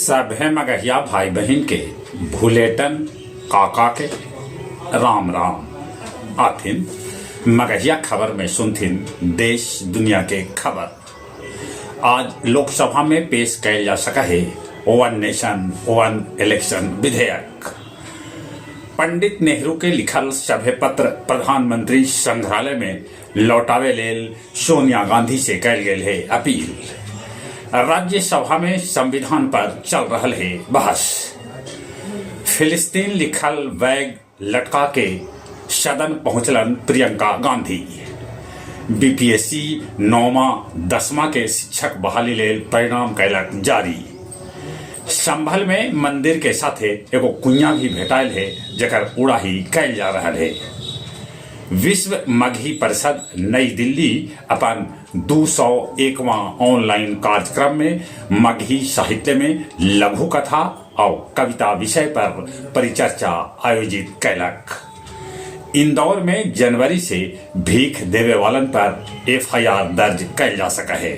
सभे मगहिया भाई बहिन के भुलेटन काका के राम राम। आथिन मगहिया खबर में सुनथिन देश दुनिया के खबर। आज लोकसभा में पेश कैल जा सका है वन नेशन वन इलेक्शन विधेयक। पंडित नेहरू के लिखल सभे पत्र प्रधानमंत्री संग्रहालय में लौटावे लेल सोनिया गांधी से कैल गेल है अपील। राज्यसभा में संविधान पर चल रहल है बहस। फिलिस्तीन लिखल बैग लटका के सदन पहुंचलन प्रियंका गांधी। बीपीएससी नौमा दसमा के शिक्षक बहाली लेल परिणाम कैलक जारी। संभल में मंदिर के साथे एगो कुइयां भी भेटायल है, जेकर उड़ाही कैल जा रहल है। विश्व मगही परिषद नई दिल्ली अपन 201वां ऑनलाइन कार्यक्रम में मगही साहित्य में लघु कथा आउ कविता विषय पर परिचर्चा आयोजित कैलक। इंदौर में जनवरी से भीख देवे वालन पर एफआईआर दर्ज कैल जा सका है।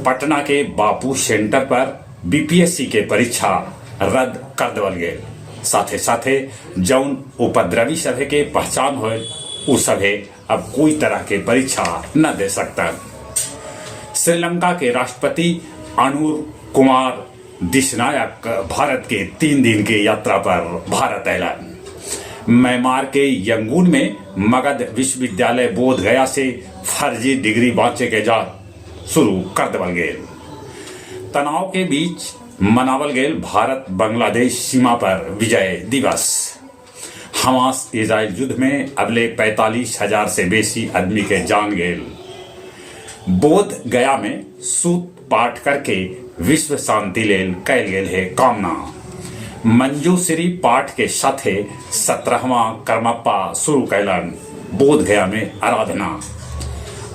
पटना के बापू सेंटर पर बीपीएससी के परीक्षा रद्द कर देवल गेल। साथे साथे जौन उपद्रवी सभे के पहचान होल, उ सभे अब कोई तरह के परीक्षा न दे सकतन। श्रीलंका के राष्ट्रपति अनुर कुमार दिशनायक भारत के 3 दिन के यात्रा पर भारत अयलन। म्यांमार के यंगून में मगध विश्वविद्यालय बोध गया से फर्जी डिग्री बांचे के जांच शुरू कर देवल गेल। तनाव के बीच मनावल गेल भारत बांग्लादेश सीमा पर विजय दिवस। हमास इजराइल युद्ध में अबले 45,000 से बेसी आदमी के जान गेल। बोध गया में सूत पाठ करके विश्व शांति लेल कैल गेल है कामना। मंजूश्री पाठ के साथे 17वां कर्मप्पा शुरू कैलन बोध गया में आराधना।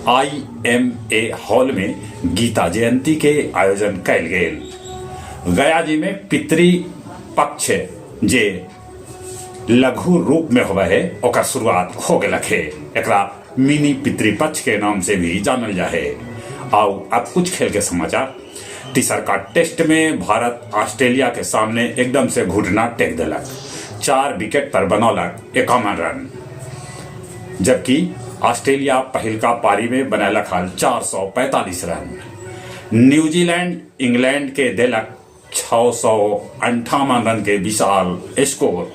आईएमए हॉल में गीता जयंती के आयोजन कैल गेल। गया जी में पितृ पक्ष जे लघु रूप में होवे है, ओकर शुरुआत हो गेलक है। एकरा मिनी पितृपक्ष के नाम से भी जानल जा है। आओ, अब कुछ खेल के समाचार। तीसरका टेस्ट में भारत ऑस्ट्रेलिया के सामने एकदम से घुटना टेक देलक। 4 विकेट पर बनौलक 51 रन, जबकि ऑस्ट्रेलिया पहिलका पारी में बनैलक हल 445 रन। न्यूजीलैंड इंग्लैंड के देलक 658 रन के विशाल स्कोर।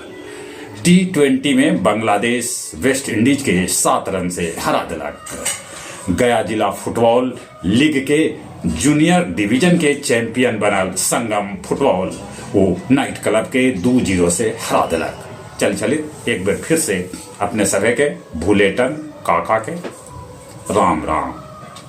टी20 में बांग्लादेश वेस्ट इंडीज के 7 रन से हरा दिलक। गया जिला फुटबॉल लीग के जूनियर डिवीजन के चैंपियन बनल संगम फुटबॉल। वो नाइट क्लब के 2-0 से हरा दिलक। चल चलित, एक बेर फिर से अपने सभे के भूलेटन काका के राम राम।